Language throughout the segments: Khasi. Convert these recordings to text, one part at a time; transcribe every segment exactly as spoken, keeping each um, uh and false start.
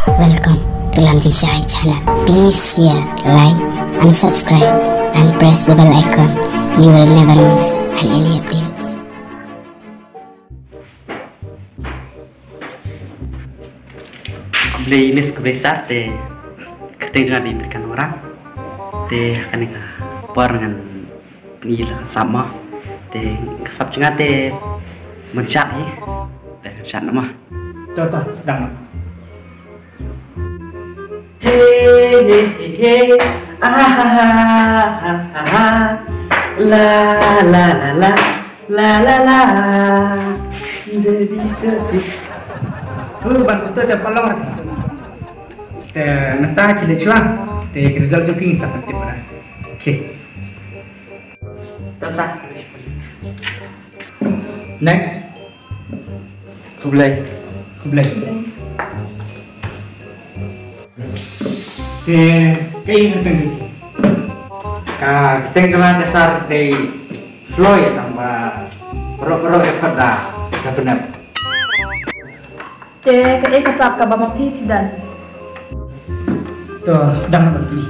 Welcome to Lam Jingshai channel. Please share, like, and subscribe, and press the bell icon. You will never miss any updates. Khublei Miss, khublei Sir, te kyrteng jong nga dei Prikan Warang. Te ha kane ka por ngan pyni la ka sap mo. Te ka sap jong nga te Mynshat hi. Te mynshat mo. To to, sdang. Hey, hey, hey, hey. Ah, ha, ha, ha, ha, ha. La, la, la, la. La, la, la. Baby shark. Oh, ban kuto te palong. Te mynta ki leh shuwa. Te ki result jong phi ngin sa pyntip bha. Okay. Next. Khublei. Khublei. Te kaei ka kyrteng jong phi? Ka kyrteng jong nga te Sir dei Floyd, tang ba baroh baroh ïa khot da Japanep. Te kaei ka sap kaba ma phi phi don? To sdang na bad phi.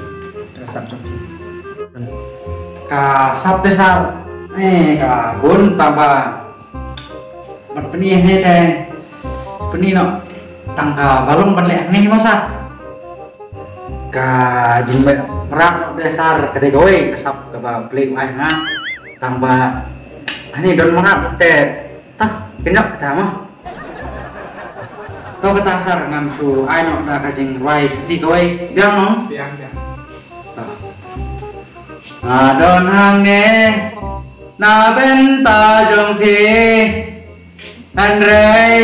Ka sap jong phi. Ka sap te Sir, eh, ka bun, tang ba ban pyni hangne te pyni noh tang kaba long ban leh hangne mo Sir. Ka jingmrad te Sir ka dei kawei ka sap kaba Blei u ai ha nga. Tang ba hangne don mrad te tah pynlong kata mo. To kata Sir ngan shu ai noh da ka jingrwai Khasi kawei. Biang mo? Biang, biang. To. Nga don hangne na bynta jong phi, hynrei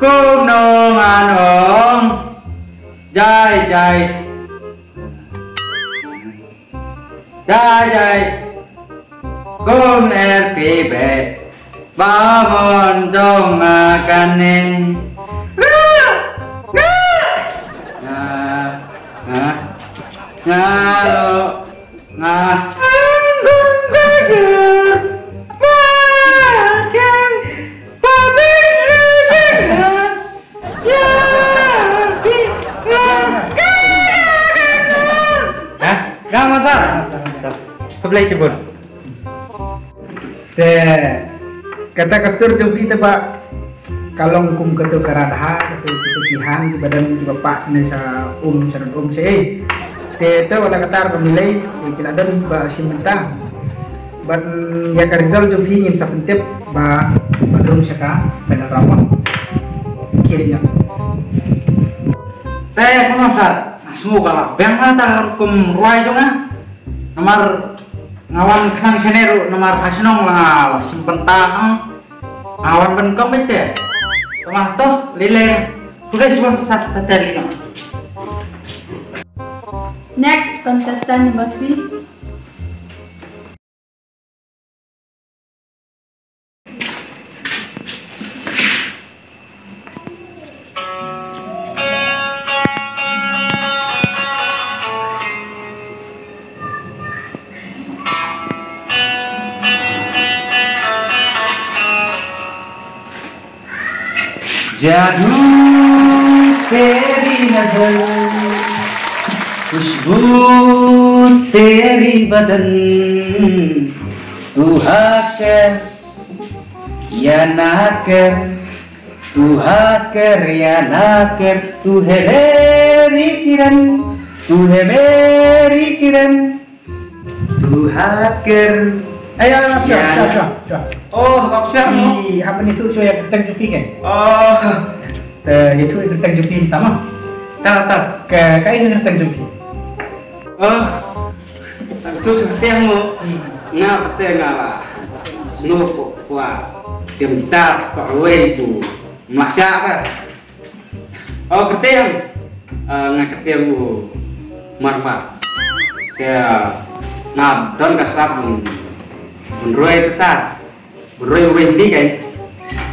kumno ngan ong, jai jai. Jai jai. Kum er phi beit ba mon jong nga kane. Nga, nga, nga lo, nga. Anggun gazir, makan, pabrik rijingan. Ha? Ka masa? Khublei shibun. Te kata ka sur jong phi te ba ka long kum kato ka radha, kato, kato ki han kiba don kiba pah shane sha um sha um sha ei. Te to wala kata ba milei ki la don ba shim bynta. Ban ïa ka result jong phi ngin sa pyntip ba ban rung sha ka final round. Kiring ïa. Te kumno Sir, nga sngew ka la biang na ta kum rwai jong nga. Namar nga wan khnang shane ruh namar ha shnong la nga la shim bynta nga. Nga wan ban kong beit te. Kumno to lile. Pule shibun Sir ta te lino. Next contestant number three. जादू तेरी नजर, खुशबू तेरी बदन, तू हाँ कर या ना कर, तू हाँ कर या ना कर, तू है मेरी किरण, तू है मेरी किरण। Tuha ker. Ai, ai, ai, shuwa, shuwa, shuwa, shuwa. Oh, bak shuwa mo. Ih, hap ban ïathuh shuwa ïa ka kyrteng jong phi kan? Oh. Te ïathuh ïa ka kyrteng jong phi mynta mo. Ta, ta. Ka, kaei ka kyrteng jong phi? Oh. Tang shu shu kyrteng mo. Nga kyrteng nga la. Snow ko kwa. Tem ta ko wei bu. Mlak sha ta. Oh, kyrteng. Ah, nga kyrteng u Marwa. Te nga don ka sap bun, bun roi te sa. Bun roi u roi Hindi kan.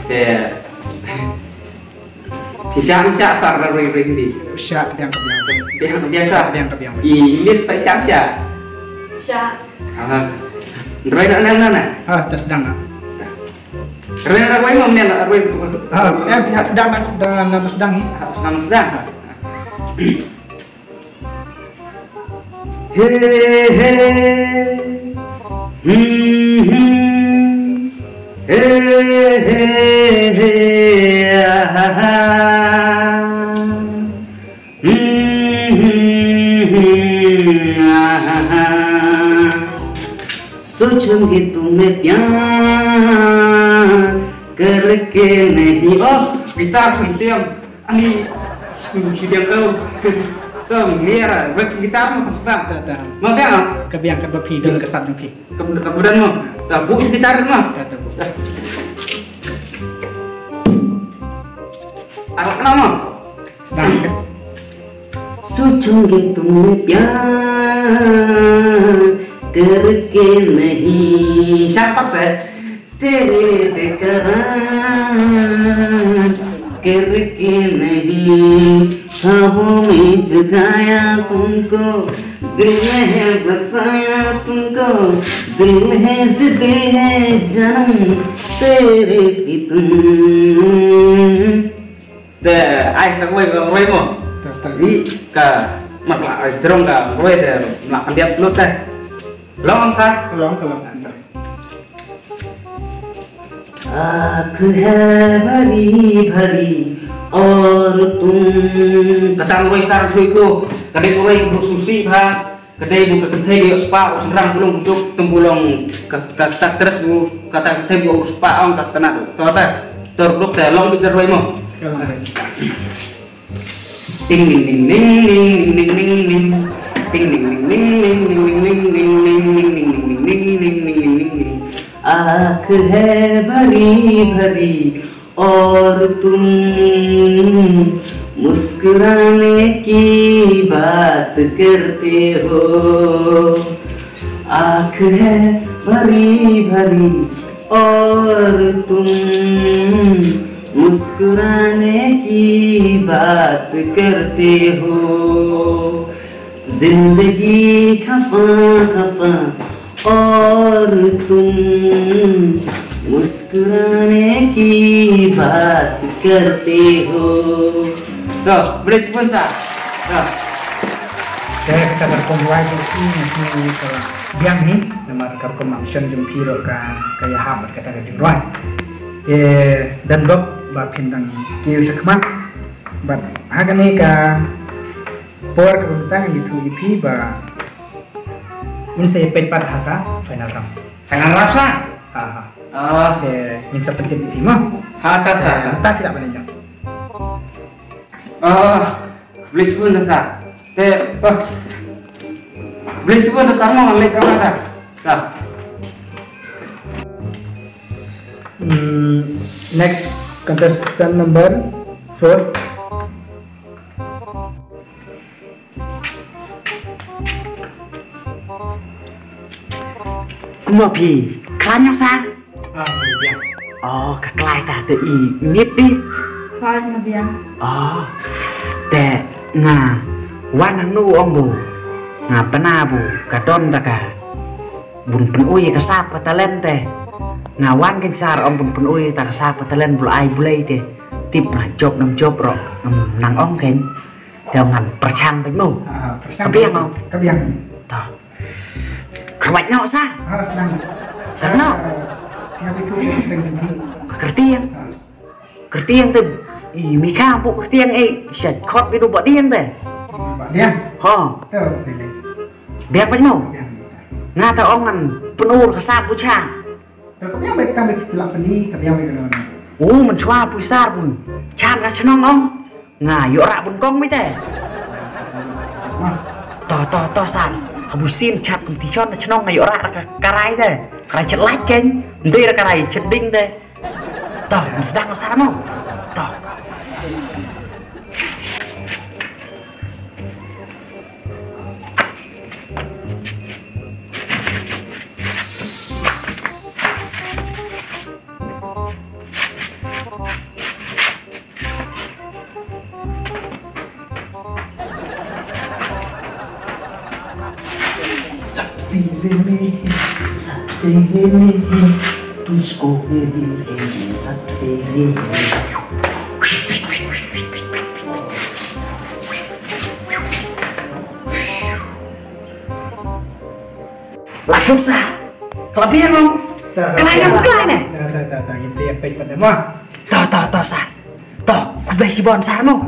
Te phi sha, sha sa roi, roi Hindi. Sha biang ka biang. Biang, biang sa. Biang ka biang. I English pa sha, sha. Sha. Aha. Roi na na na na. Ah, ta sdang na. Rwai, rwai mo, mnien, rwai tu. Ah, eh, phi hap sdang, nang sdang, nang sdang hi. Hap sdang, sdang. He, he. Hmm, hmm. He, he, he. Ah, ha, ha. Hmm, hmm, hmm. Ah, ha, ha. सोचूंगी तुम्हें प्यार करके नहीं. Oh, gitar sentiam. Ani, sentiam tu. Tu, mira, bek gitar mo kan sebab. Ta, ta. Mo biang? Ka biang ka ba phi, don ka sap jong phi. Ka, ka budan mo. Ta, bu gitar mo. Ta, ta, bu. Alak nama? Sedang kan? सोचूंगी तुमने प्यार करके नहीं. Shut up, sir. तेरे बेकरार करके नहीं. ख्वाबों में जगाया तुमको, दिल में है बसाया तुमको, दिल है जिद है जन्म तेरे फितूर. Te, ai, sa kawei, kawei mo. Te, te. Ni ka, mat la, ai, jrong ka, kawei te, la, kan dia pelut te. Long, sa? Long, long. आँख है भरी भरी और तुम. Kata kawei sa, kawei ko, ka dei kawei ko susi bha. Ka dei ba ka kynthei ka ïoh spah u shynrang, ba long u jop, tang ba long ka, ka, kata ka kynthei ba ïoh spah, ong ka tnat u. To te, to ruh te, long beit da rwai mo. Ka long beit. Ting ning ning ning ning ning ning ning ning. Ting ning ning ning ning ning ning ning ning ning ning ning ning ning ning ning ning ning ning ning. आँख है भरी भरी और तुम मुस्कुराने की बात करते हो. आँख है भरी भरी और तुम मुस्कुराने की बात करते हो. जिंदगी खफा खफा और तुम मुस्कुराने की बात करते हो. To, beri sponsor. To. Te kata ka rukom rwai jong phi nga sngew ka la biang hi, namar ka rukom action jong phi ruh ka, ka ïahap bad kata ka jingrwai. Te don bok ba phin dang kiew shakhmat. Bad ha kane ka por kaba mynta ngan ïathuh ïa phi ba ngin sa ïa peit pat ha ka final round. Final round sa? Ha, ha. Oh. Te ngin sa pyntip ïa phi mo. Ha, ta sa. Te mynta phi lah ban ïoh. Oh. Khublei shibun ta sa. Te, oh. Khublei shibun ta sa mo, ngan leit rama ta. Sa. Hmm, next contestant number four. Kumno phi? Khlaiñ noh sa? Ah, biang. Oh, ka klai ta te i miet phi. Hooid, nga biang. Oh, te nga wan hangno ong bu. Nga pynah bu ka don ta ka. Bun pynui ka sap ka talent te. Nga wan kein sar ong bun pynui ta ka sap ka talent bu la ai Blei te. Tip nga jop nam jop ruh. Nam nang ong kein. Te ngan pyrshang bad mo. Ah, pyrshang. Ka biang mo. Ka biang. Ta. Kyrwat noh sa. Ah, sdang. Sdang noh. Ah, nga bi tu sdang teng teng. Ka kyrtiang. Ah. Kyrtiang te. I mika bu kyrtiang eh. Shat khot bi du ba diang te. Ba diang. Ho. Tu, pilih. Biang bad mo. Biang. Nga ta ong ngan pynur ka sap bu cha. Te ka biang bad kita bad la pyni, ka biang bad ka. Oh, mynshuwa pisa bun. Chan nga shnong ong. Nga ïoh rah bun kong mi te. To, to, to, sar. Habu sin chat competition na shnong nga ïoh rah ka karai te. Karai chet lait kein. Ndei ra karai chet ding te. To, sdang sar mo. To. Sabse re mein hai, sabse re mein hai. Score ne din ke sat seri. Langsung sa. Kelabihan mo. Kelana, kelana. Ta ta ta ta ngin sa ïa peit pat mo. Ta ta ta sa. To, khublei shibun sar mo.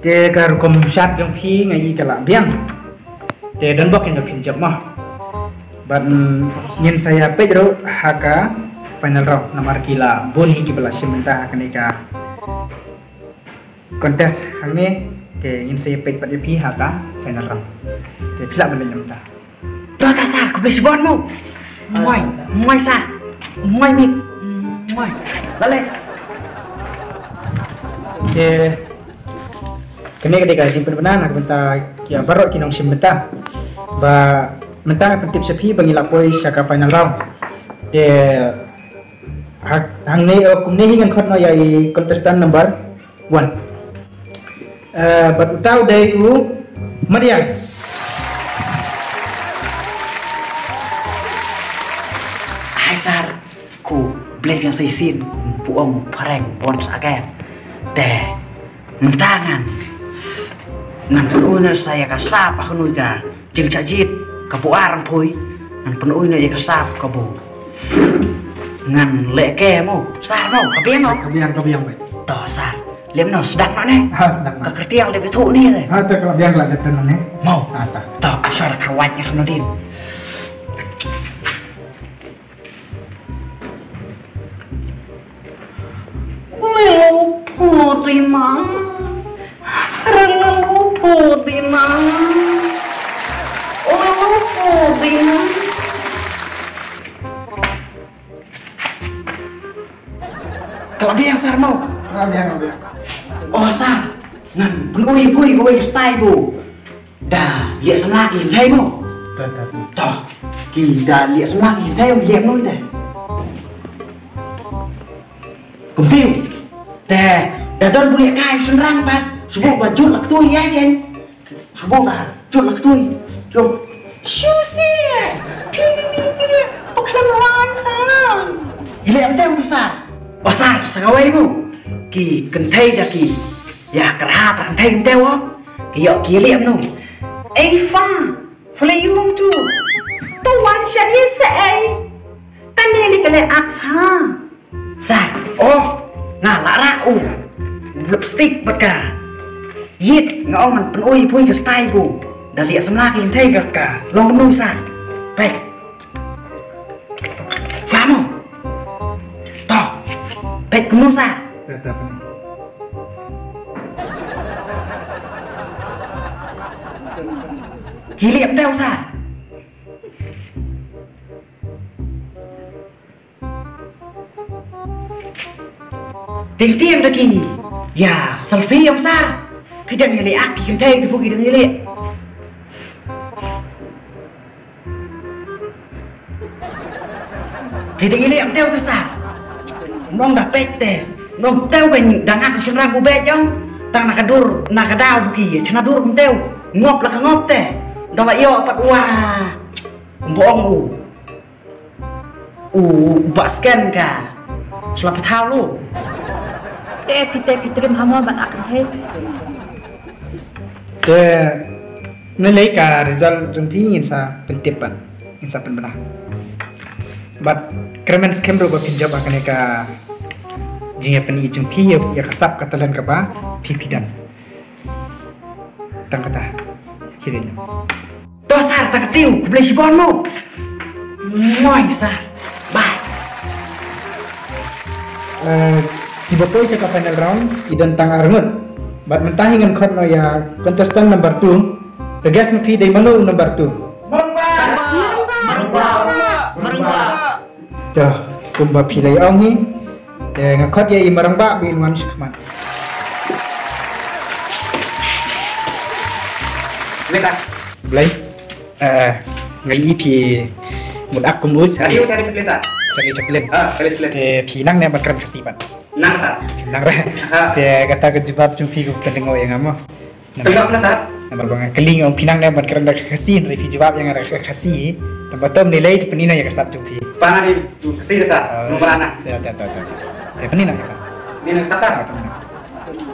Te ka rukom shad jong phi nga i ka la biang. Te don bok ïa phin jop mo. Bad ngin sa ïa peit ruh ha ka final round namar ki la bun hi kiba la shim bynta ha kane ka contest hangne. Te ngin sa ïa peit pat ïa phi ha ka final round. Te phi lah ban leit na bynta. To ta sar, khublei shibun mo. Muai, muai sar. Muai mit. Muai. Lale. Te kane ka dei ka jingpynbna na ka bynta ïa baroh ki nongshim bynta. Ba mynta nga pyntip sha phi ba ngi la poi sha ka final round. Te ha, hangne, eh, kumne hi ngan khot noh ïa i contestant number one. Eh, bad uta u dei u Mariang. Hai sar, khublei biang sa shisien, kum u ong phareng once again. Te mynta ngan, ngan pynui noh sa ïa ka sap ha kano ka jingshah jied kaba ar ngan poi. Ngan pynui noh ïa ka sap kaba ngan leh ke mo. Sar mo, ka biang mo. Ka biang, ka biang beit. To sar. Lem noh, sdang noh ne. Ha, sdang noh. Ka kyrtiang leh beit thuh ne. Ha, to ka la biang la leh noh ne. Mo. Ha, to. To, ap sar ka wait ïa ka noh din. Lelo pudina. Lelo pudina. Lelo pudina. Ka la biang sar mo. Ka la biang, ka la biang. Oh sar, ngan pynui pynui kawei ka style mo. Da lieh samla ki kynthei mo. To, to, to. To, ki da lieh samla ki kynthei mo, lieh mynno te. Kumtiew. Te da don bu lieh kai shynrang pat. Shu buh ba jut la ktu ïa ken. Shu buh ba jut la ktu. Yo. Shu si. Phi ni ti. Pok lam wan sa. Ki lieh mynta mynta sa. O sar, sa kawei mo. Ki kynthei da ki ïa kyrhap kynthei mynta o. Ki ïoh ki lieh mynno. Ei fa. Phi la ïoh tu. To wan sha ni sa ei. Kane lei ka leh ak sa. Sar, oh, nga la rah u lipstick bad ka ïit, nga ong ngan pynui pynui ka style ko. Da lieh samla ki kynthei ka ka long mynno sar. Peit. Sa mo. To. Peit kumno sar. Ki lieh mynta sar. Tieng tieng da ki ïa selfie ong sar. Ki dang ïaleh ak ki kynthei tu ki dang ïaleh. Ki dang ïaleh mynta tu sar. Nong da peit te. Nong te u beiñ da ngat u shynrang u beiñ ong. Tang na ka dur na ka daw bu ki ïa shna dur mynta. Ngop la ka ngop te. Da la ïoh pat u wa. Kumba ong u. U ba scan ka. Sla pathaw lu. Te phi te phi trim hamo ban ak kynthei. Te ne lei ka result jong phi ngin sa pyntip ban. Ngin sa pynbna. Bad kyrmen skhem ruh ba phin jop ha kane ka jingïapyni jong phi ïa, ïa ka sap ka talent kaba phi phi don. Tang kata. Kirin. To sar, tang kata u, khublei shibun mo. Moi sar. Bye. Eh, kiba poi sha ka final round ki don tang ar ngut. Bad mynta hi ngan khot noh ïa contestant number two. Ka guess ma phi dei mano number two? Marangba. Marangba. Marangba. To, kumba phi la ong hi. Te nga khot ïa i Marangba ba in wan sha khmat. Blei. Eh, nga ïohi phi mut ak kum u Charlie Chaplin. Charlie Chaplin. Ah, Charlie Chaplin. Te phi nang ne ban kren Khasi pat? Nang sa. Phi nang re. Te kata ka jubab jong phi ka pynlyngngoh ïa nga mo. Pynlyngngoh na sa. Namar ba nga kylli nga ong phi nang ne ban kren da ka Khasi, hynrei phi jubab ïa nga da ka Khasi. Tang ba tom ne lei te pyni noh ïa ka sap jong phi. Ba nga dei Khasi da sa, oh, number ana. Te, te, te, te. Te pyni noh ïa ka. Ni na sap sa. Ah, pyni noh.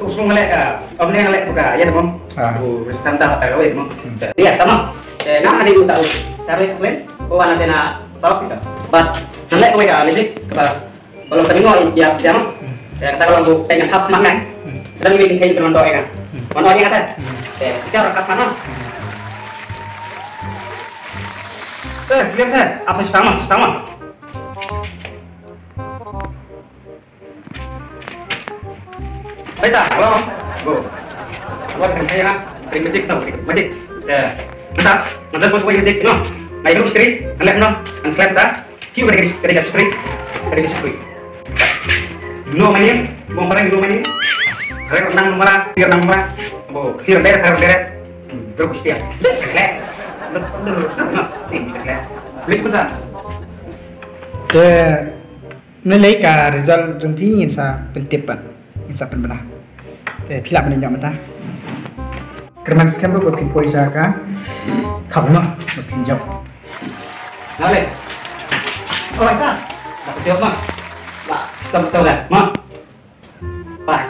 Tu sung leh ka, om ne leh tu ka, ïa te mo. Ah. Tu tam tam ta ka wei mo. Hmm. Ïa, tama. Eh, nama dei tu ta u. Sa wei kmen. Ko ana te na sap kita. But, nang leh ko wei ka music, ka Ba long kane ngo ïa psiang. Hmm. Eh, kata ka long bu peng khap mang ngan. Hmm. Sedang ni bin kain kena ndo engan. Hmm. Ndo engan kata. Hmm. Eh, siar khap mang ngan. Hmm. Eh, siar sen. Apa sih pama, sih pama. Baisa, hello. Go. What can I say? Magic, no, magic. Eh, mata, mata buat magic, no. Ngai dulu sekali, anlek no, anlek ta. Kiu kadi kadi kadi kadi kadi kadi. No manin, mo parang no manin. Rek nang mara, sir nang mara. Bo, sir beret, sir beret. Terus dia. Lek. Terus, terus, terus. Ni, bisa lek. Please, pesan. Te, ne lei ka result jong phi ngin sa pyntip pat. Ngin sa pynbna. Te phi lah ban ïoh mynta. Kyrmen skhem ruh ba phin poi sha ka kham noh ba phin jop. Nale. Oi sa. Ba ka jop ma. Ba stom to kan ma. Bye.